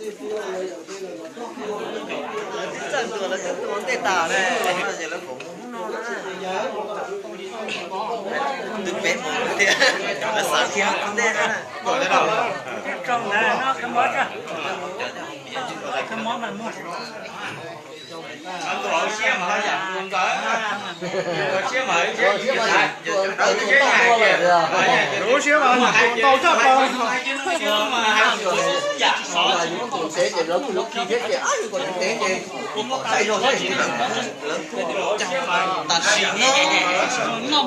Txawj tuag lawv twb tuag ntej tas ne, lawv kom mus hnub no na. Twb peb moos thiab, lawv xav tias mus ntej na. Tsoom ntawd no kha mob tso. Kha mob mas mus. Lub siab mas tau tshaj plaws. Tam sim no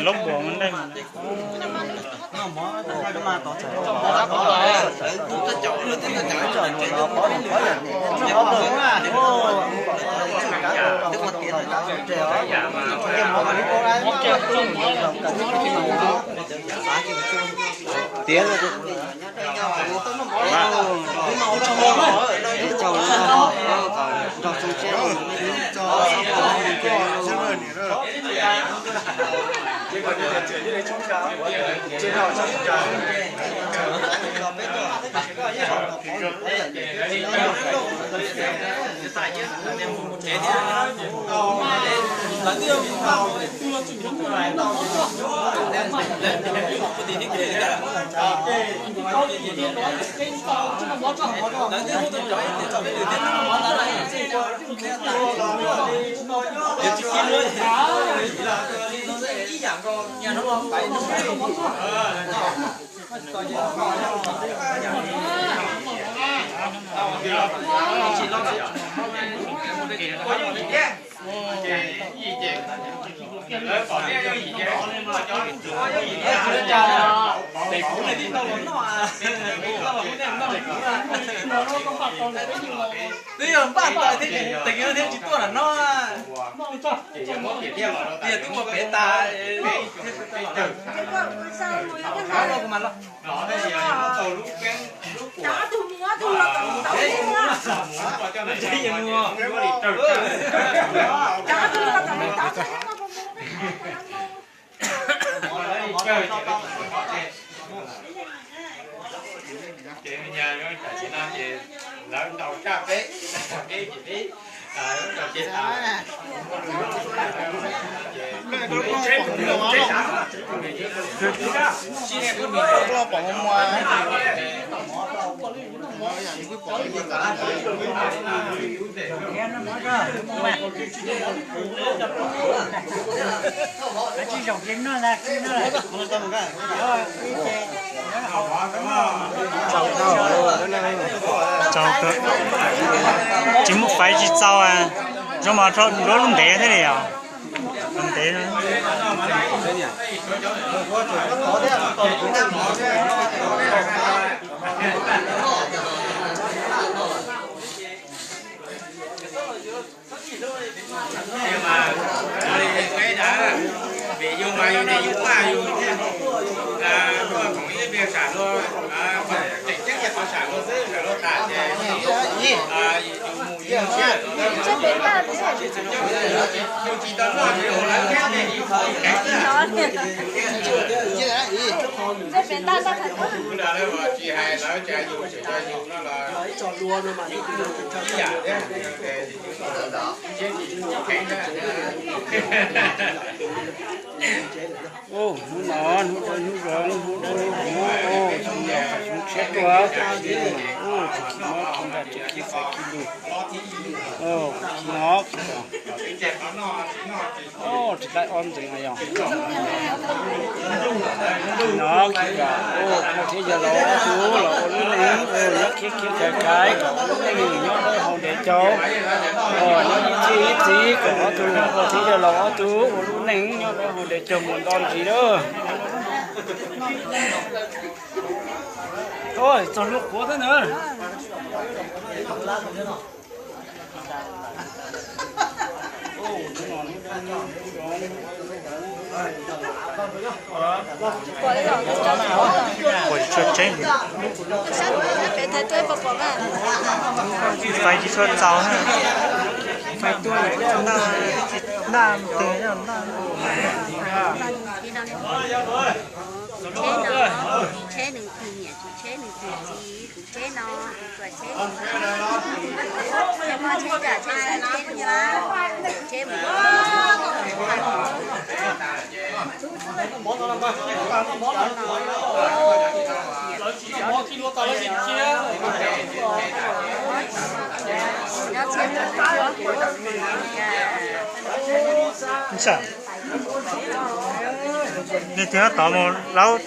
Loob buas mus neej. Tiav Twb yog npaj tas thiab, teem thiab tsis tuaj nram no. Yog twb mus pem tas. Tsis muaj faiv tsis txaus, zoo mas rho nruab lub ntev thiab li os. Ntev. Vim yus mas yus niam yus paj yus thiaj tuaj koom ib pliag sam luag, tseem ceeb yog qhov sam luag xwb, sam luag tas ces yus mus yus siab. Yus tsis tau noj ces yus lawv thiab ces yus keev xwb. Lawv tsis hais lawv cas yus tseem yog yus no los yus ib yam thiab. Hnub no hnub dawb hnub zoo, hnub dawb hnub huv, xyoo tshiab tuaj, tsis khib mob khib nraj tsis khib faiv khib lug, khib mob khib tog. Tsis laib ob ntxeev yog no khib kom pog thiab yawg laus ob tug los ua lub neej nyob khib khib khav khav kom ua lub neej nyob dawb haus ntev caug. Nyob ib txhis ib txhis kom ob tug pog thiab yawg laus ob tug ua lub neej nyob dawb haus ntev caug mus nto ntsis lawm. Oj, txog lub quav thiab na. Ua tsis tshua tseeb. Fais tsis tshua txaus na. Fais tuaj naj twg naj. Tsheb no, tsheb nws tus niam, tsheb nws tus txiv, tus tsheb no, tus tsheb, tsheb mos, tsheb nram, tsheb xeeb, tsheb duav, tsheb mus. Nws twb tod mus laub.